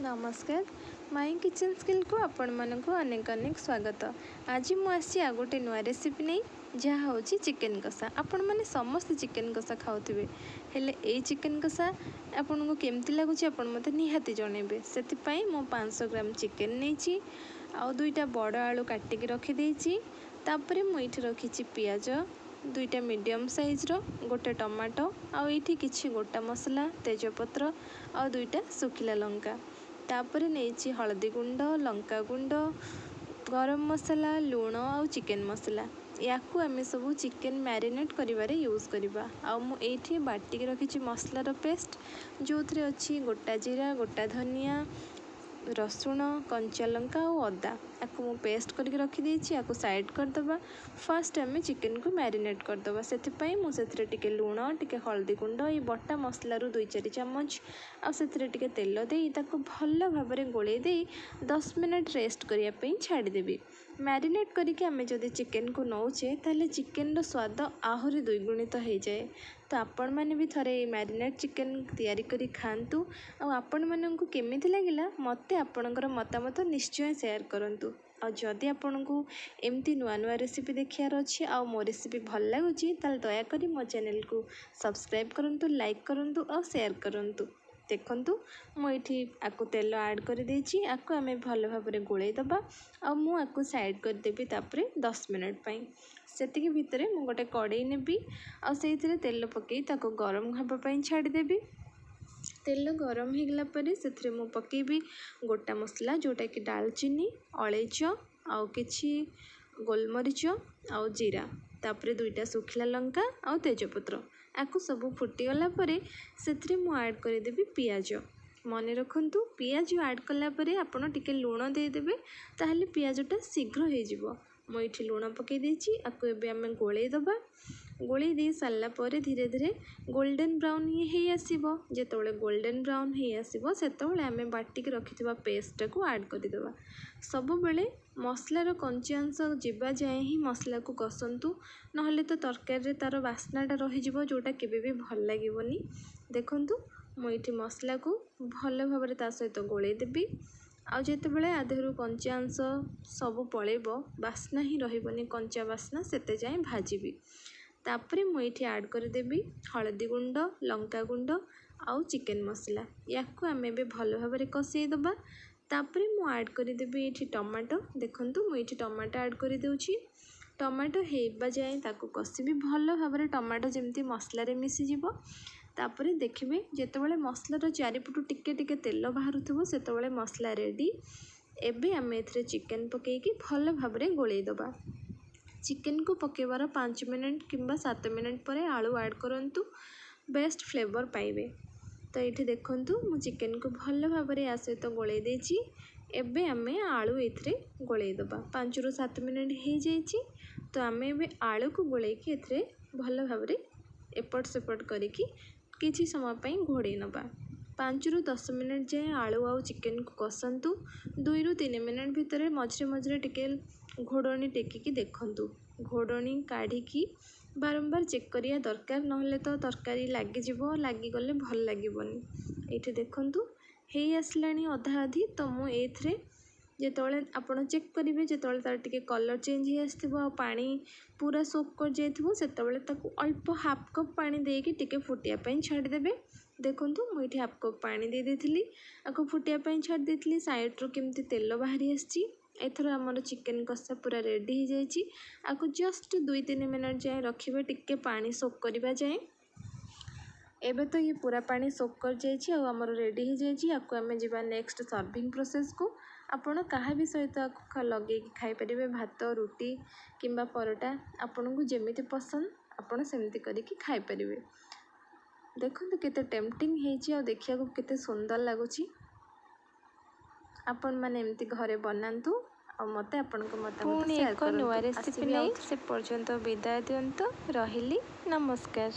ନମସ୍କାର, ମାଇ କିଚେନ୍ ସ୍କିଲ୍କୁ ଆପଣମାନଙ୍କୁ ଅନେକ ଅନେକ ସ୍ୱାଗତ। ଆଜି ମୁଁ ଆସିଛି ଆଉ ଗୋଟେ ନୂଆ ରେସିପି ନେଇ, ଯାହା ହେଉଛି ଚିକେନ୍ କଷା। ଆପଣମାନେ ସମସ୍ତେ ଚିକେନ୍ କଷା ଖାଉଥିବେ, ହେଲେ ଏଇ ଚିକେନ୍ କଷା ଆପଣଙ୍କୁ କେମିତି ଲାଗୁଛି, ଆପଣ ମୋତେ ନିହାତି ଜଣାଇବେ। ସେଥିପାଇଁ ମୁଁ 500 ଗ୍ରାମ ଚିକେନ୍ ନେଇଛି ଆଉ ଦୁଇଟା ବଡ଼ ଆଳୁ କାଟିକି ରଖିଦେଇଛି। ତାପରେ ମୁଁ ଏଇଠି ରଖିଛି ପିଆଜ ଦୁଇଟା ମିଡ଼ିୟମ୍ ସାଇଜ୍ର, ଗୋଟେ ଟମାଟୋ, ଆଉ ଏଇଠି କିଛି ଗୋଟା ମସଲା, ତେଜପତ୍ର ଆଉ ଦୁଇଟା ଶୁଖିଲା ଲଙ୍କା। ତାପରେ ନେଇଛି ହଳଦୀ ଗୁଣ୍ଡ, ଲଙ୍କା ଗୁଣ୍ଡ, ଗରମ ମସଲା, ଲୁଣ ଆଉ ଚିକେନ୍ ମସଲା। ୟାକୁ ଆମେ ସବୁ ଚିକେନ୍ ମ୍ୟାରିନେଟ୍ କରିବାରେ ୟୁଜ୍ କରିବା। ଆଉ ମୁଁ ଏଇଠି ବାଟିକି ରଖିଛି ମସଲାର ପେଷ୍ଟ, ଯେଉଁଥିରେ ଅଛି ଗୋଟା ଜିରା, ଗୋଟା ଧନିଆ, ରସୁଣ, କଞ୍ଚା ଲଙ୍କା ଆଉ ଅଦା। ଆକୁ ମୁଁ ପେଷ୍ଟ କରିକି ରଖିଦେଇଛି। ଆକୁ ସାଇଡ଼୍ କରିଦେବା। ଫାର୍ଷ୍ଟ ଆମେ ଚିକେନକୁ ମ୍ୟାରିନେଟ୍ କରିଦେବା। ସେଥିପାଇଁ ମୁଁ ସେଥିରେ ଟିକେ ଲୁଣ, ଟିକେ ହଳଦୀ ଗୁଣ୍ଡ, ଏଇ ବଟା ମସଲାରୁ 2-4 ଚାମଚ ଆଉ ସେଥିରେ ଟିକେ ତେଲ ଦେଇ ତାକୁ ଭଲ ଭାବରେ ଗୋଳେଇ ଦେଇ 10 ମିନିଟ୍ ରେଷ୍ଟ କରିବା ପାଇଁ ଛାଡ଼ିଦେବି। ମ୍ୟାରିନେଟ୍ କରିକି ଆମେ ଯଦି ଚିକେନକୁ ନେଉଛେ, ତାହେଲେ ଚିକେନର ସ୍ୱାଦ ଆହୁରି ଦ୍ୱିଗୁଣିତ ହେଇଯାଏ। ତ ଆପଣମାନେ ବି ଥରେ ଏଇ ମ୍ୟାରିନେଟ୍ ଚିକେନ ତିଆରି କରି ଖାଆନ୍ତୁ ଆଉ ଆପଣମାନଙ୍କୁ କେମିତି ଲାଗିଲା, ମୋତେ ଆପଣଙ୍କର ମତାମତ ନିଶ୍ଚୟ ସେୟାର କରନ୍ତୁ। ଆଉ ଯଦି ଆପଣଙ୍କୁ ଏମିତି ନୂଆ ନୂଆ ରେସିପି ଦେଖିବାର ଅଛି ଆଉ ମୋ ରେସିପି ଭଲ ଲାଗୁଛି, ତାହେଲେ ଦୟାକରି ମୋ ଚ୍ୟାନେଲକୁ ସବସ୍କ୍ରାଇବ୍ କରନ୍ତୁ, ଲାଇକ୍ କରନ୍ତୁ ଆଉ ସେୟାର କରନ୍ତୁ। ଦେଖନ୍ତୁ, ମୁଁ ଏଇଠି ଆକୁ ତେଲ ଆଡ଼୍ କରିଦେଇଛି। ଆକୁ ଆମେ ଭଲ ଭାବରେ ଗୋଳେଇ ଦେବା ଆଉ ମୁଁ ଆକୁ ସାଇଡ଼୍ କରିଦେବି ତାପରେ 10 ମିନିଟ୍ ପାଇଁ। ସେତିକି ଭିତରେ ମୁଁ ଗୋଟେ କଡ଼େଇ ନେବି ଆଉ ସେଇଥିରେ ତେଲ ପକାଇ ତାକୁ ଗରମ ହେବା ପାଇଁ ଛାଡ଼ିଦେବି। ତେଲ ଗରମ ହେଇଗଲା ପରେ ସେଥିରେ ମୁଁ ପକାଇବି ଗୋଟା ମସଲା, ଯେଉଁଟାକି ଡାଲଚିନି, ଅଳେଇଚ ଆଉ କିଛି ଗୋଲମରିଚ ଆଉ ଜିରା, ତାପରେ ଦୁଇଟା ଶୁଖିଲା ଲଙ୍କା ଆଉ ତେଜପତ୍ର। ଆକୁ ସବୁ ଫୁଟିଗଲା ପରେ ସେଥିରେ ମୁଁ ଆଡ଼୍ କରିଦେବି ପିଆଜ। ମନେ ରଖନ୍ତୁ, ପିଆଜ ଆଡ଼୍ କଲା ପରେ ଆପଣ ଟିକେ ଲୁଣ ଦେଇଦେବେ, ତାହେଲେ ପିଆଜଟା ଶୀଘ୍ର ହେଇଯିବ। ମୁଁ ଏଇଠି ଲୁଣ ପକାଇ ଦେଇଛି। ଆକୁ ଏବେ ଆମେ ଗୋଳେଇ ଦେବା। ଗୋଳେଇ ଦେଇ ସାରିଲା ପରେ ଧୀରେ ଧୀରେ ଗୋଲ୍ଡେନ୍ ବ୍ରାଉନ୍ ଇଏ ହେଇ ଆସିବ। ଯେତେବେଳେ ଗୋଲ୍ଡେନ୍ ବ୍ରାଉନ୍ ହେଇ ଆସିବ, ସେତେବେଳେ ଆମେ ବାଟିକି ରଖିଥିବା ପେଷ୍ଟଟାକୁ ଆଡ଼୍ କରିଦେବା। ସବୁବେଳେ ମସଲାର କଞ୍ଚା ଅଂଶ ଯିବା ଯାଏଁ ହିଁ ମସଲାକୁ କଷନ୍ତୁ, ନହେଲେ ତ ତରକାରୀରେ ତା'ର ବାସ୍ନାଟା ରହିଯିବ, ଯେଉଁଟା କେବେ ବି ଭଲ ଲାଗିବନି। ଦେଖନ୍ତୁ, ମୁଁ ଏଇଠି ମସଲାକୁ ଭଲ ଭାବରେ ତା ସହିତ ଗୋଳେଇ ଦେବି ଆଉ ଯେତେବେଳେ ଆ ଦେହରୁ କଞ୍ଚା ଅଂଶ ସବୁ ପଳେଇବ, ବାସ୍ନା ହିଁ ରହିବନି କଞ୍ଚା ବାସ୍ନା, ସେତେ ଯାଏଁ ଭାଜିବି। ତାପରେ ମୁଁ ଏଇଠି ଆଡ଼୍ କରିଦେବି ହଳଦୀ ଗୁଣ୍ଡ, ଲଙ୍କା ଗୁଣ୍ଡ ଆଉ ଚିକେନ୍ ମସଲା। ୟାକୁ ଆମେ ଏବେ ଭଲ ଭାବରେ କଷେଇ ଦେବା। ତାପରେ ମୁଁ ଆଡ଼୍ କରିଦେବି ଏଇଠି ଟମାଟୋ। ଦେଖନ୍ତୁ, ମୁଁ ଏଇଠି ଟମାଟୋ ଆଡ଼୍ କରିଦେଉଛି। ଟମାଟୋ ହେବା ଯାଏଁ ତାକୁ କଷିବି ଭଲ ଭାବରେ, ଟମାଟୋ ଯେମିତି ମସଲାରେ ମିଶିଯିବ। ତାପରେ ଦେଖିବେ, ଯେତେବେଳେ ମସଲାର ଚାରିପଟୁ ଟିକେ ଟିକେ ତେଲ ବାହାରୁଥିବ, ସେତେବେଳେ ମସଲା ରେଡ଼ି। ଏବେ ଆମେ ଏଥିରେ ଚିକେନ୍ ପକାଇକି ଭଲ ଭାବରେ ଗୋଳେଇ ଦେବା। ଚିକେନକୁ ପକାଇବାର 5 ମିନିଟ୍ କିମ୍ବା 7 ମିନିଟ୍ ପରେ ଆଳୁ ଆଡ଼୍ କରନ୍ତୁ, ବେଷ୍ଟ ଫ୍ଲେଭର୍ ପାଇବେ। ତ ଏଇଠି ଦେଖନ୍ତୁ, ମୁଁ ଚିକେନକୁ ଭଲ ଭାବରେ ୟା ସହିତ ଗୋଳେଇ ଦେଇଛି। ଏବେ ଆମେ ଆଳୁ ଏଥିରେ ଗୋଳେଇ ଦେବା। 5ରୁ 7 ମିନିଟ୍ ହେଇଯାଇଛି, ତ ଆମେ ଏବେ ଆଳୁକୁ ଗୋଳେଇକି ଏଥିରେ ଭଲ ଭାବରେ ଏପଟ ସେପଟ କରିକି କିଛି ସମୟ ପାଇଁ ଘୋଡ଼େଇ ନେବା। 5ରୁ 10 ମିନିଟ୍ ଯାଏଁ ଆଳୁ ଆଉ ଚିକେନକୁ କଷନ୍ତୁ। 2ରୁ 3 ମିନିଟ୍ ଭିତରେ ମଝିରେ ମଝିରେ ଟିକେ ଘୋଡ଼ଣୀ ଟେକିକି ଦେଖନ୍ତୁ। ଘୋଡ଼ଣୀ କାଢ଼ିକି ବାରମ୍ବାର ଚେକ୍ କରିବା ଦରକାର, ନହେଲେ ତ ତରକାରୀ ଲାଗିଯିବ, ଲାଗିଗଲେ ଭଲ ଲାଗିବନି। ଏଇଠି ଦେଖନ୍ତୁ, ହେଇ ଆସିଲାଣି ଅଧା ଅଧି। ତ ମୁଁ ଏଇଥିରେ ଯେତେବେଳେ ଆପଣ ଚେକ୍ କରିବେ, ଯେତେବେଳେ ତା'ର ଟିକେ କଲର୍ ଚେଞ୍ଜ ହେଇ ଆସିଥିବ ଆଉ ପାଣି ପୁରା ସୋକ୍ କରିଯାଇଥିବ, ସେତେବେଳେ ତାକୁ ଅଳ୍ପ ହାଫ୍ କପ୍ ପାଣି ଦେଇକି ଟିକେ ଫୁଟିବା ପାଇଁ ଛାଡ଼ିଦେବେ। ଦେଖନ୍ତୁ, ମୁଁ ଏଇଠି ହାଫ୍ କପ୍ ପାଣି ଦେଇ ଦେଇଥିଲି, ଆକୁ ଫୁଟିବା ପାଇଁ ଛାଡ଼ି ଦେଇଥିଲି। ସାଇଡ଼୍ରୁ କେମିତି ତେଲ ବାହାରି ଆସିଛି। ଏଥର ଆମର ଚିକେନ୍ କଷା ପୁରା ରେଡ଼ି ହେଇଯାଇଛି। ଆକୁ ଜଷ୍ଟ 2-3 ମିନିଟ୍ ଯାଏଁ ରଖିବେ, ଟିକେ ପାଣି ସୋକ୍ କରିବା ଯାଏଁ। ଏବେ ତ ଇଏ ପୁରା ପାଣି ସୋକ୍ କରିଯାଇଛି ଆଉ ଆମର ରେଡ଼ି ହେଇଯାଇଛି। ଆକୁ ଆମେ ଯିବା ନେକ୍ସଟ ସର୍ଭିଂ ପ୍ରୋସେସ୍କୁ। ଆପଣ କାହା ବି ସହିତ ଆକୁ ଲଗେଇକି ଖାଇପାରିବେ, ଭାତ, ରୁଟି କିମ୍ବା ପରଟା। ଆପଣଙ୍କୁ ଯେମିତି ପସନ୍ଦ, ଆପଣ ସେମିତି କରିକି ଖାଇପାରିବେ। ଦେଖନ୍ତୁ କେତେ ଟେମ୍ପଟିଂ ହେଇଛି ଆଉ ଦେଖିବାକୁ କେତେ ସୁନ୍ଦର ଲାଗୁଛି। ଆପଣମାନେ ଏମିତି ଘରେ ବନାନ୍ତୁ ଆଉ ମୋତେ ଆପଣଙ୍କ ମତାମତ ପୁଣି ସେୟାର ଏକ ନୂଆ କରନ୍ତୁ। ରେସିପି ଆସିବି ନେଇ, ଆଉ ସେ ପର୍ଯ୍ୟନ୍ତ ବିଦାୟ ଦିଅନ୍ତୁ। ରହିଲି, ନମସ୍କାର।